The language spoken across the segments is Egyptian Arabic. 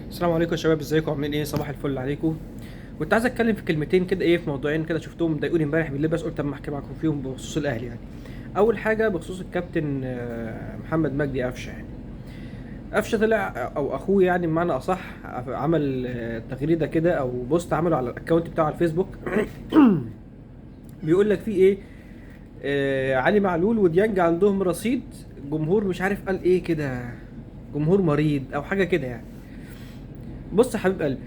السلام عليكم يا شباب، ازيكم؟ عاملين ايه؟ صباح الفل عليكم. كنت عايز اتكلم في كلمتين كده، ايه، في موضوعين كده شفتهم ضايقوني امبارح بالليل، بس قلت اما احكي معاكم فيهم بخصوص الاهلي. يعني اول حاجة بخصوص الكابتن محمد مجدي قفشه. يعني قفشه طلع او اخوه يعني بمعنى اصح عمل تغريدة كده او post عمله على ال account بتاعه على الفيسبوك بيقول لك فيه ايه، علي معلول وديانج عندهم رصيد جمهور، مش عارف قال ايه كده، جمهور مريض او حاجة كده يعني. بص يا حبيب قلبي،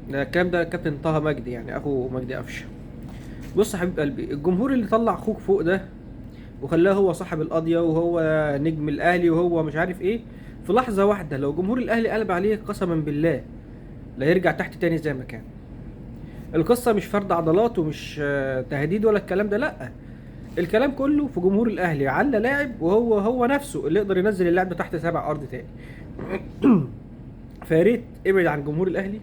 ده الكلام ده كابتن طه مجدي يعني اخو مجدي قفشه. بص يا حبيب قلبي، الجمهور اللي طلع اخوك فوق ده وخلاه هو صاحب القضية وهو نجم الاهلي وهو مش عارف ايه، في لحظة واحدة لو جمهور الاهلي قلب عليه قسما بالله لا يرجع تحت تاني زي ما كان. القصة مش فرد عضلات ومش تهديد ولا الكلام ده، لا، الكلام كله في جمهور الاهلي على لاعب وهو هو نفسه اللي يقدر ينزل اللاعب ده تحت 7 ارض تاني. فيا ريت ابعد عن جمهور الاهلي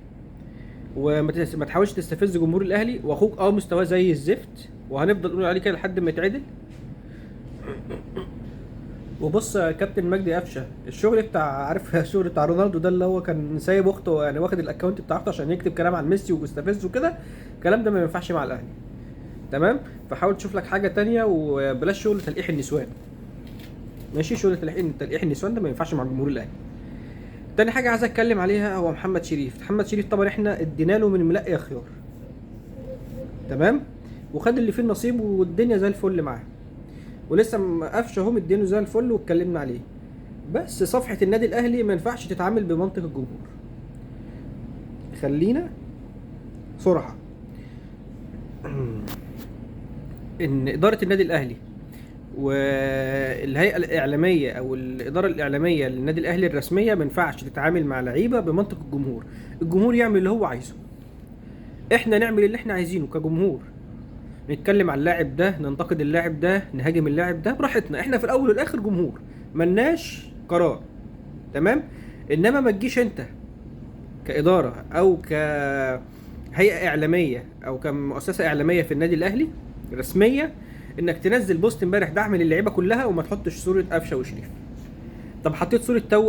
وما ما تحاولش تستفز جمهور الاهلي. واخوك مستواه زي الزفت وهنفضل نقول عليه كده لحد ما يتعدل. وبص يا كابتن مجدي قفشه، الشغل بتاع، عارف الشغل بتاع رونالدو ده اللي هو كان سايب اخته، يعني واخد ال account بتاع اخته عشان يكتب كلام عن ميسي ويستفزه كده، الكلام ده ما ينفعش مع الاهلي، تمام؟ فحاول تشوف لك حاجة تانية وبلاش شغل تلقيح النسوان، ماشي؟ شغل تلقيح النسوان ده ما ينفعش مع جمهور الاهلي. تاني حاجة عايز اتكلم عليها هو محمد شريف. محمد شريف طبعا احنا ادينا له من ملقي خيار، تمام؟ وخد اللي فيه النصيب والدنيا زي الفل معاه، ولسه قفشه اهو مدينة زي الفل واتكلمنا عليه. بس صفحة النادي الاهلي ما ينفعش تتعامل بمنطق الجمهور. خلينا صراحة ان ادارة النادي الاهلي والهيئة الاعلامية او الادارة الاعلامية للنادي الاهلي الرسمية ما ينفعش تتعامل مع لعيبة بمنطق الجمهور. الجمهور يعمل اللي هو عايزه، احنا نعمل اللي احنا عايزينه كجمهور، نتكلم على اللاعب ده، ننتقد اللاعب ده، نهاجم اللاعب ده براحتنا، احنا في الاول والاخر جمهور، ملناش قرار، تمام؟ انما ما تجيش انت كادارة او كهيئة اعلامية او كمؤسسة اعلامية في النادي الاهلي رسمية انك تنزل post امبارح دعم للعيبة كلها وما تحطش صوره قفشه وشريف. طب حطيت صوره تاو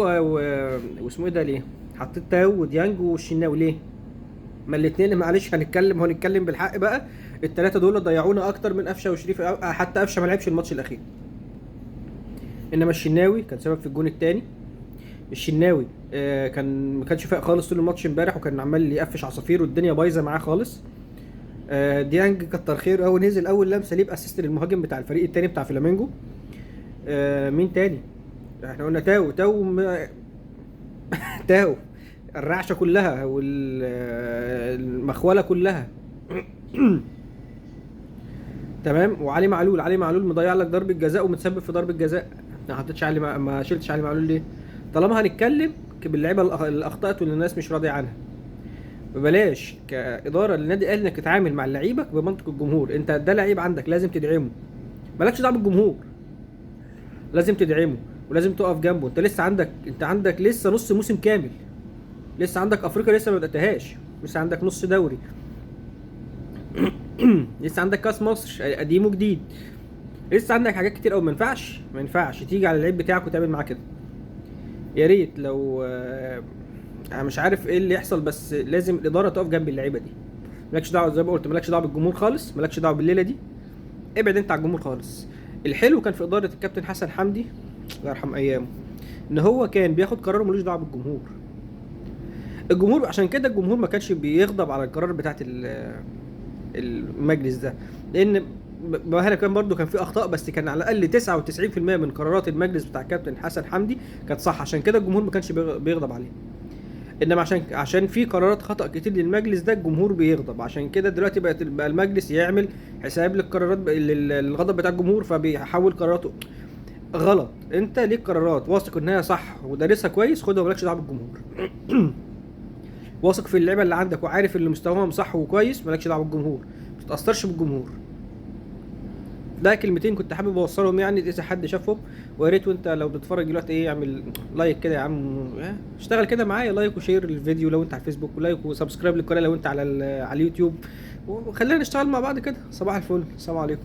واسمه ايه ده ليه؟ حطيت تاو وديانج والشناوي ليه؟ ما الاثنين معلش هنتكلم بالحق بقى، الثلاثة دول ضيعونا اكتر من قفشه وشريف، حتى قفشه ما لعبش الماتش الاخير. انما الشناوي كان سبب في الجون الثاني. الشناوي كان ما كانش فايق خالص طول الماتش امبارح، وكان عمال يقفش عصافير والدنيا بايظة معاه خالص. ديانج كتر خيره قوي، نزل اول لمسه ليه ب assist للمهاجم بتاع الفريق الثاني بتاع فلامينجو. مين تاني؟ احنا قلنا تاو، تاو الرعشه كلها والمخوله كلها، تمام؟ وعلي معلول، علي معلول مضيع لك ضربه جزاء ومتسبب في ضربه جزاء. ما حطيتش علي، ما شلتش علي معلول ليه؟ طالما هنتكلم باللعيبه اللي اخطات واللي الناس مش راضية عنها، بلاش كادارة للنادي الاهلي انك تتعامل مع اللعيبة بمنطق الجمهور. انت ده لعيب عندك لازم تدعمه، مالكش دعوه بالجمهور، لازم تدعمه ولازم تقف جنبه. انت لسه عندك، انت عندك لسه نص موسم كامل، لسه عندك افريقيا لسه ما بداتهاش، لسه عندك نص دوري، لسه عندك كاس مصر قديم وجديد، لسه عندك حاجات كتير قوي. ما ينفعش تيجي على اللعيب بتاعك وتعمل معاه كده. يا ريت لو انا مش عارف ايه اللي يحصل، بس لازم الادارة تقف جنب اللعيبة دي. مالكش دعوه زي ما قلت، مالكش دعوه بالجمهور خالص، مالكش دعوه بالليله دي، ابعد انت عن الجمهور خالص. الحلو كان في ادارة الكابتن حسن حمدي الله يرحم ايامه، ان هو كان بياخد قراره ملوش دعوه بالجمهور. الجمهور عشان كده الجمهور ما كانش بيغضب على القرار بتاعت المجلس ده، لان مهما كان برضو كان في اخطاء، بس كان على الاقل 99% من قرارات المجلس بتاع الكابتن حسن حمدي كانت صح، عشان كده الجمهور ما كانش بيغضب عليه. انما عشان في قرارات خطأ كتير للمجلس ده الجمهور بيغضب، عشان كده دلوقتي بقى المجلس يعمل حساب للقرارات للغضب بتاع الجمهور، فبيحول قراراته غلط. انت ليك قرارات واثق ان هي صح ودارسها كويس، خدها ومالكش دعوه بالجمهور. واثق في اللعيبة اللي عندك وعارف ان مستواهم صح وكويس، مالكش دعوه بالجمهور، ما تتاثرش بالجمهور. ده كلمتين كنت حابب اوصلهم اذا حد شافهم، ويا ريت وانت لو بتتفرج دلوقتي اعمل like كده يا عم، اشتغل كده معايا like و share للفيديو لو انت على الفيسبوك، و like و subscribe للقناة لو انت على اليوتيوب، وخلينا نشتغل مع بعض كده. صباح الفل، السلام عليكم.